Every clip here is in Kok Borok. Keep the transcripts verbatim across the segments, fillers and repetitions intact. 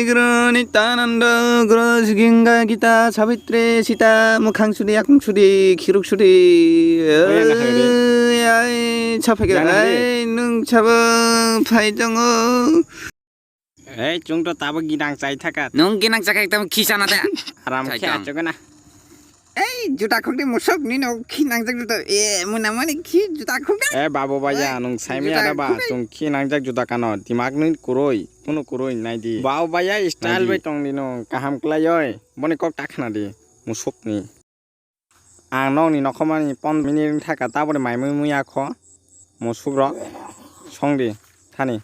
Guru Nityananda, Guru Ganga Gita, Savitri, Sita, Mukhang Sudi, Yakung Sudi, Khiruk Sudi. Oya na hai re. Ai, ai, chaphe ga, Jana hai re. Ai, nung chabo phai tongo. Ei, chung to tabo ginang chai thaka. Nung ginang chakha ekdam khisa na de. Aram Chai khe tong. Achok na. Ei, juta khukdi musuk, nini o khi nangjak juta. E, muna mani khi juta khukdi. E, babu baya, Ei, nung saimi juta ada ba, khukdi. Chung khi nangjak juta kano. Dimak nung kuroi, kunu kuroi nai di. Babu baya, style Nai di. Bai tong di nung, kaham klai oi. Boni kok ta khna di, musuk ni. Ang nokni nokhomani pon minute wng thaka, taboni mai mui mui akho, musuk rok, song di, thani.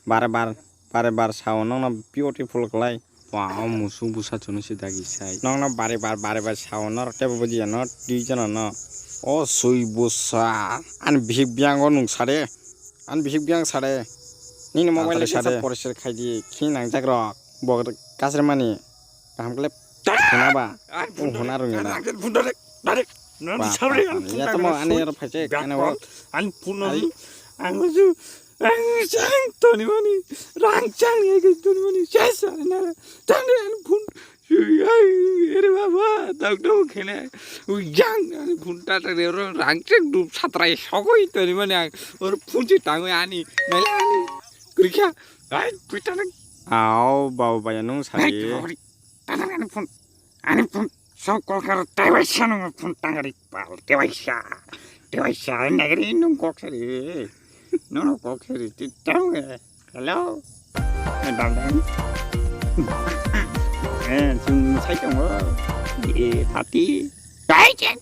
Bare bar, bare bar sao nokno beautiful klai. Wow, musuk bwsa chwngno se dagi sai. Nokno bare bar, bare bar sao norok teibo bujiya no, twi jano no. O sui bwsa. Ani bihik biyang o nung sade. Ani bihik biyang sade. Nini mobile Atare kisa sade. Poriskar khai di, khi nangjak rok. Bo kasre mani. Kaham kle. Huna ba. Ani phone Huna rung na. Ani phone direct, direct. Nang Ba, sabri ba, ani ba. Phone Ya tamo direct. Ani aro phaise, Back ani call. Ani phone Ani. Ang ju. Ang chang toni mani, rang chang ya ke toni mani, chesa na, chang de an phun, ai, ere baba, tak dok khene, u yang, an phun ta ta de ro, rang chang du satrai sogoi toni mani, ang, or phun chi tang ani, nai ani, krikha, ai, puita na. Ao, bau baya nung Ai, sari. Tori, ta ta ani phun, ani phun, so kol kar, tai bai sa nung phun tangari. Pal, tewaisa, tewaisa, nagari nung kok sari. Nono kok sari, ti tau eh. Hello. Eh, dam dam. Eh, sung sai tong. Eh, pati. Dai chen.